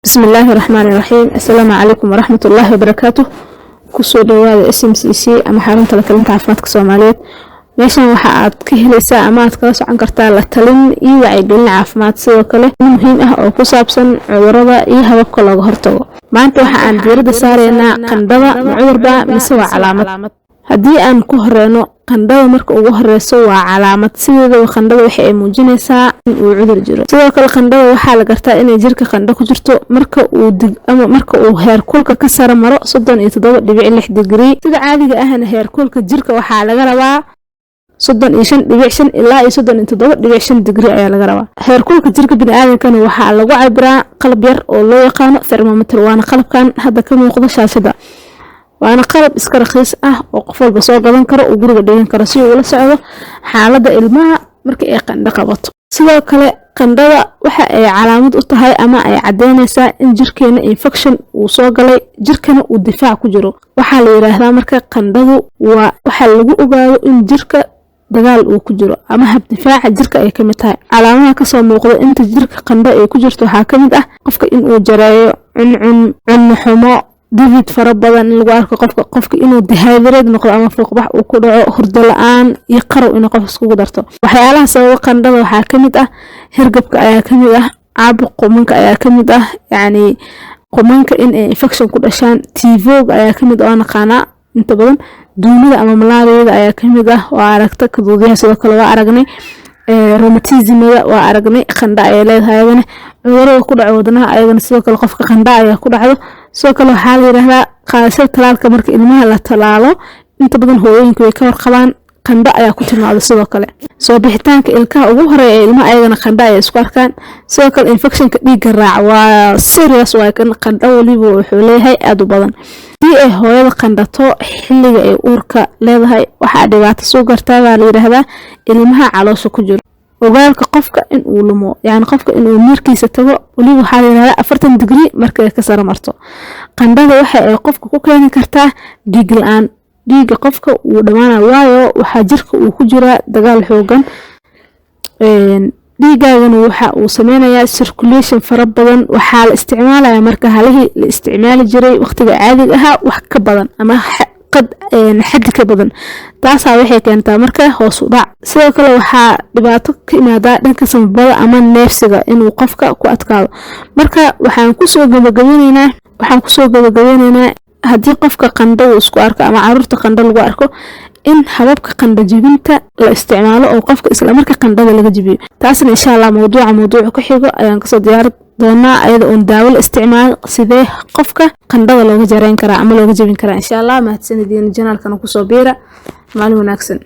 Bismi illaahi raxmaani raxiim. Assalaamu calaykum waraxmatullaahi wabarakaatu. Kusoo dhawaada SMCC ama xarunta la talinta caafimaadka Soomaaliyeed. Meeshan waxa aad ka helaysaa ama aad kala socon kartaa la talin iyo wacyigelin caafimaad, sidoo kale muhiim ah oo ku saabsan cudurada iyo hababka looga hortago. Maanta waxa aan diiradda saareynaa qandhada: ma cudurba mise waa calaamad? Haddii aan ku horeyno qandhada, marka ugu horeyso waa calaamad. Sideedaba qandhada waxa ay muujinaysaa in uu cudur jiro. Sidoo kale qandhada waxaa la gartaa inay jirka qandho ku jirto marka uu ama marka uu heerkulka ka sara maro 37.6 digrii. Sida caadiga ahna heerkulka jirka waxaa laga rabaa 35.5 ilaa iyo 37.5 digrii ayaa laga rabaa. Heerkulka jirka biniaadamkana waxaa lagu cabiraa qalab yar oo loo yaqaano thermometer, waana qalabkan hadda ka muuqda shaashada, waana qalab iska raqiis ah oo qof walba soo gadan karo, uu guriga dhigan karo si uu ula socdo xaaladda ilmaha marka ay qandho qabato. Sidoo kale qandhada waxa ay calaamad u tahay ama ay caddeynaysaa in jirkeena infection uu soo galay, jirkana uu difaac ku jiro. Waxaa la yidhaahdaa marka qandhadu waa waxa lagu ogaado in jirka dagaal uu ku jiro ama hab difaaca jirka ay ka mid tahay. Calaamadaha kasoo muuqda inta jirka qandho ay ku jirto waxaa ka mid ah qofka inuu jareeyo, cuncun, cunno xumo, didid fara badan in lagu arko qofka, inuu dehydrate noqdo ama fuuqbax uu ku dhaco, hurdo la-aan iyo qarow inuu qofka iskugu darto. Waxyaalaha sababa qandhada waxaa ka mid ah hergabka ayaa ka mid ah, caabuq qumanka ayaa ka mid ah, yacni qumanka in ay infection ku dhashaan, tiifooga ayaa ka mid oo naqaanaa inta badan, duumada ama malaariyada ayaa ka mid ah. Waa aragta kaduudyaha, sidoo kale waa aragnay rheumatismada, waa aragnay qandha ayay leedahay ayadana. Cudurada ku dhaco wadnaha ayagana sidoo kale qofka qandha ayaa ku dhacdo. Sidoo kale waxaa la yidhaahdaa qaadashada talaalka, marka ilmaha la talaalo inta badan hooyooyinka way ka warqabaan, qandho ayaa ku timaado. Sidoo kale soo bixitaanka ilkaha ugu horeeya ee ilmaha ayagana qandho ayay isku arkaan. Sidoo kale infectionka dhiigga raaca waa serious, waa kan qandho waliba wuxuu leeyahay aada u badan. Haddii ay hooyada qandhato xilliga ay uurka leedahay, waxaa dhibaato soo gartaa baa la yidhaahdaa ilmaha caloosha ku jiro. Ogaalka qofka in uu lumo, yacni qofka inuu miirkiisa tago, weliba waxaa la yidhahdaa 40 digrii markay ka sara marto. Qandhada waxa ay qofka ku keeni kartaa dhiig la-aan, dhiigga qofka wuu dhamaanaya, waayo waxaa jirka uu ku jiraa dagaal xoogan. Dhiigaagana waxa uu sameynayaa circulation fara badan. Waxaa la isticmaalayaa marka halihii la isticmaali jiray waqtiga caadiga ahaa wax ka badan ama qad xaddi ka badan. Taasaa waxay keentaa marka hoos u dhac. Sidoo kale waxaa dhibaato ka imaadaa dhanka sambabada ama neefsiga inuu qofka ku adkaado. Marka waxaan kusoo gabagabeyneynaa haddii qofka qandho uu isku arko ama caruurta qandho lagu arko, in hababka qandho jebinta la isticmaalo oo qofka islamarka qandhada laga jebiyo. Taasna insha Allah mawduuca ku xigo ayaan kasoo diyaari doonaa, ayada oon daawo la isticmaal sidee qofka qandhada looga jareyn karaa ama looga jebin karaa, insha Allah. Mahadsanidin, channelkana kusoo biira. Maalin wanaagsan.